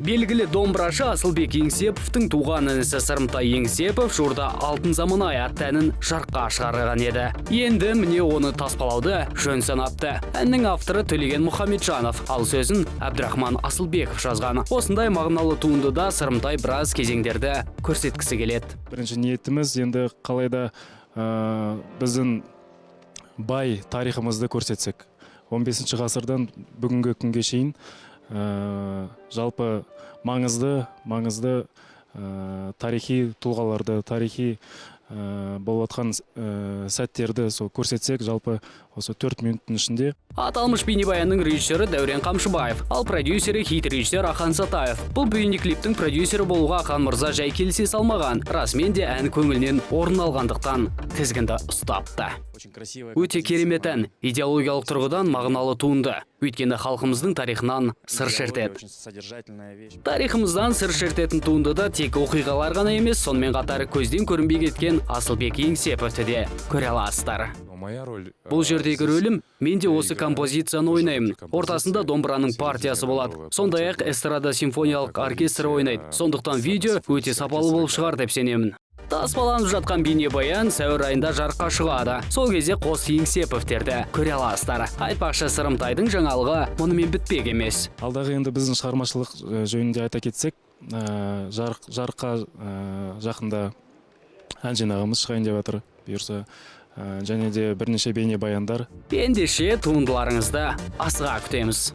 Белгілі домбырашы Асылбек Еңсеповтің туған інісі Сырымтай Еңсепов жуырда «Алтын заман-ай» атты әнін жарыққа шығарған еді. Енді міне, оны таспалауды жөн санапты. Әннің авторы Төлеген Мұхамеджанов, ал сөзін Әбдірахман Асылбеков жазған. Осындай мағыналы туындыда Сырымтай біраз кезеңдерді көрсеткісі келеді. Бірінші ниетіміз енді қалайда біздің бай тарихымызды көрсетсек, 15 ғасырдан бүгінгі күнге шейін жалпы маңызды тарихи тұлғаларды, тарихи болып жатқан сәттерді сол көрсетсек, жалпы осы 4 минуттың ішінде. Аталмыш бейнебаянның режиссері Дәурен Қамшыбаев, ал продюсері хит режиссер Ахан Сатаев. Бұл бейнеклиптің продюсері болуға Ахан мырза жай келісе салмаған. Расымен де, ән көңілінен орын алғандықтан тізгінді ұстапты. Өте керемет ән, идеологиялық тұрғыдан мағыналы туынды. Өйткені халқымыздың тарихынан сыр шертеді. Тарихымыздан сыр шертетін туындыда тек оқиғалар ғана емес, сонымен қатар көзден көрінбей кеткен Асылбек Еңсеповті де көре аласыздар. Моя роль. Бұл жердегі рөлім, мен де осы композицияны ойнаймын. Ортасында домбыраның партиясы болады. Сондай ақ эстрада симфониялық оркестрі ойнайды. Сондықтан видео өте сапалы болып шығар деп сенемін. Таспаланып жатқан бейнебаян сәуір айында жарыққа шығады. Сол кезде қос Еңсеповтерді көре аласыздар. Айтпақшы, Сырымтайдың жаңалығы мұнымен бітпек емес. Алдағы енді біздің шығармашылық жөнінде айта кетсек, жарыққа жақында ән жинағымыз шығайын деп жатыр, бұйырса, және де бірнеше бейнебаяндар. Ендеше, туындыларыңызды асыға күтеміз.